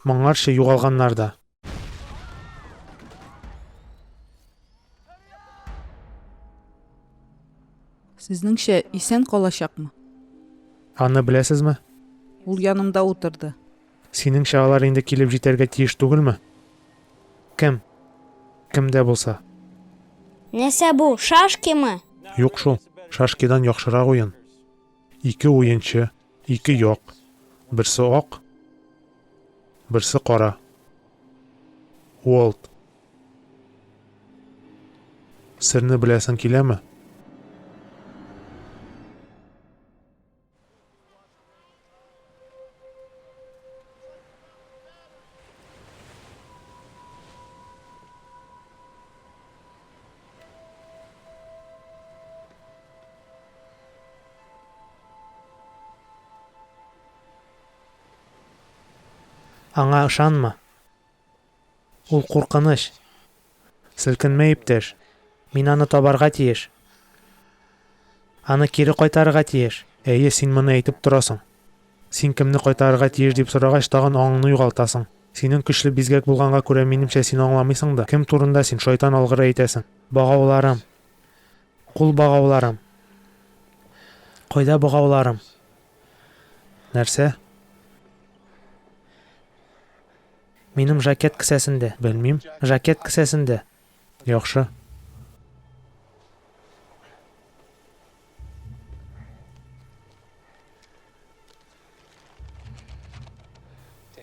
Моңарчы югалганнар да. Сезнеңчә, исән калачакмы? Аны беләсезме? Ул янымда утырды. Синеңчә, алар инде килеп җитәргә тиеш түгелме? Кем? Кем дә булса. Нәрсә бу, шашкимы? Юк шул, шашкидан яхшырак уен. Ике уенчы, ике як. Берсе ак, берсе кара. Уолт. Серне беләсең киләме? Аңа ышанма. Ул куркыныч. Селкенмә, иптәш. Мин аны табарга тиеш. Аны кире кайтарырга тиеш. Әйе, син моны әйтеп торасың. Син кемне кайтарырга тиеш дип сорагач, тагын аңыңны югалтасың. Синең көчле бизгәк булганга күрә, минемчә, син аңламыйсың да. Кем турында син, шайтан алгыры, әйтәсең? Богауларым. Кул богауларым. Кайда богауларым? Нәрсә? Минем жакет кесәсендә. Белмим. Жакет кесәсендә. Яхшы.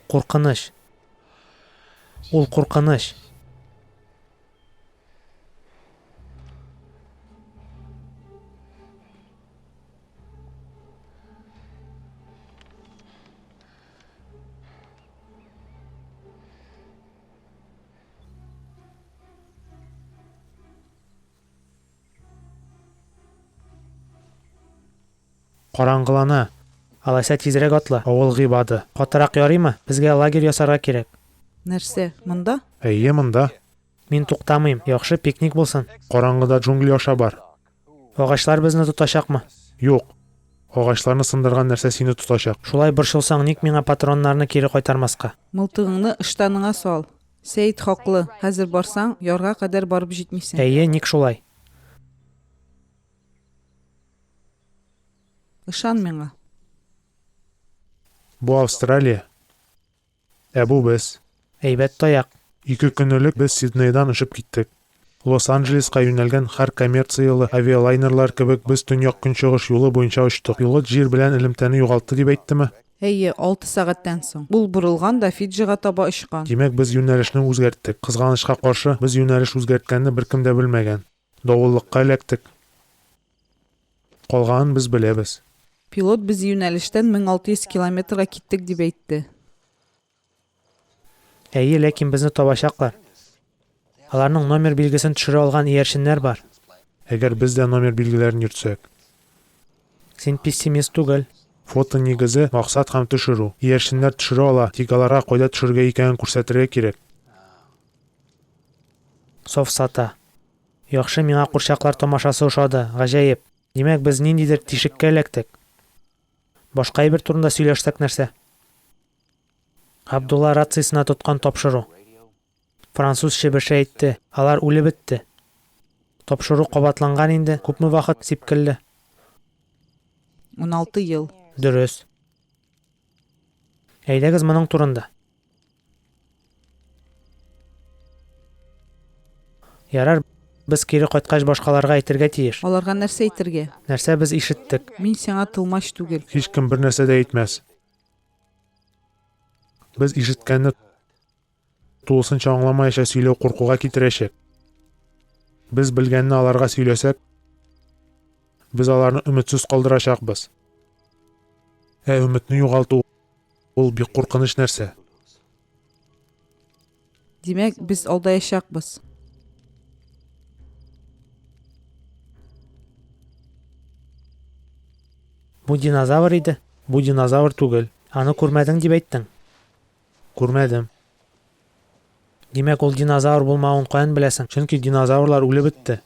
Куркыныч. Ул куркыныч. Караңгылана. Алайса тизрәк атла. Авыл гыйбады. Катырак ярыймы? Безгә лагерь ясарга кирәк. Нәрсә, монда? Әйе, монда. Мин туктамыйм. Яхшы пикник булсын. Караңгыда джунгли аша бар. Агачлар безне тотачакмы? Юк. Агачларны сындырган нәрсә сине тотачак. Шулай борчылсаң, ник миңа патроннарны кире кайтармаска? Мылтыгыңны ыштаныңа сал. Сәет хаклы, хәзер барсаң, ярга кадәр барып җитмисең. Әйе, ник шулай? Ышан миңа. Бу Австралия. Ә бу без. Әйбәт таяк. Ике көн элек без Сиднейдан очып киттек. Лос-Анджелеска юнәлгән һәр коммерцияле авиалайнерлар кебек без төньяк-көнчыгыш юлы буенча очтык. Пилот җир белән элемтәне югалтты дип әйттеме? Әйе, алты сәгатьтән соң. Ул борылган да Фиджига таба очкан. Димәк, без юнәлешне үзгәрттек. Кызганычка каршы, без юнәлеш үзгәрткәнне беркем дә белмәгән. Давыллыкка эләктек. Калганын без беләбез. Пилот без юнәлештән 1600 километрга киттек дип әйтте. Әйе, ләкин безне табачаклар. Аларның номер билгесен төшерә алган иярченнәр бар. Әгәр без дә номер билгеләрен йөртсәк. Син пессимист түгел. Фото нигезе, максат һәм төшерү. Иярченнәр төшерә ала, тик аларга кайда төшерергә икәнен күрсәтергә кирәк. Сафсата. Яхшы, миңа курчаклар тамашасы ошады. Гаҗәеп. Димәк, без ниндидер тишеккә эләктек. Башка әйбер турында сөйләшсәк нәрсә? Габдулла рациясенә тоткан тапшыру. Француз чебеше әйтте, алар үлеп бетте. Тапшыру кабатланган инде, күпме вакыт, сипкелле? 16 ел. Дөрес. Әйдәгез моның турында. Ярар, без кире кайткач башкаларга әйтергә тиеш. Аларга нәрсә әйтергә? Нәрсә без ишеттек? Мин сиңа тылмач түгел. Һичкем бернәрсә дә әйтмәс. Без ишеткәнне тулысынча аңламаяча сөйләү куркуга китерәчәк. Без белгәнне аларга сөйләсәк, без аларны өметсез калдырачакбыз. Ә өметне югалту Ул бик куркыныч нәрсә. Димәк, без алдаячакбыз. Бу динозавр иде. Бу динозавр түгел. Аны күрмәдең дип әйттең. Күрмәдем. Димәк, ул динозавр булмавын каян беләсең? Чөнки динозаврлар үлеп бетте.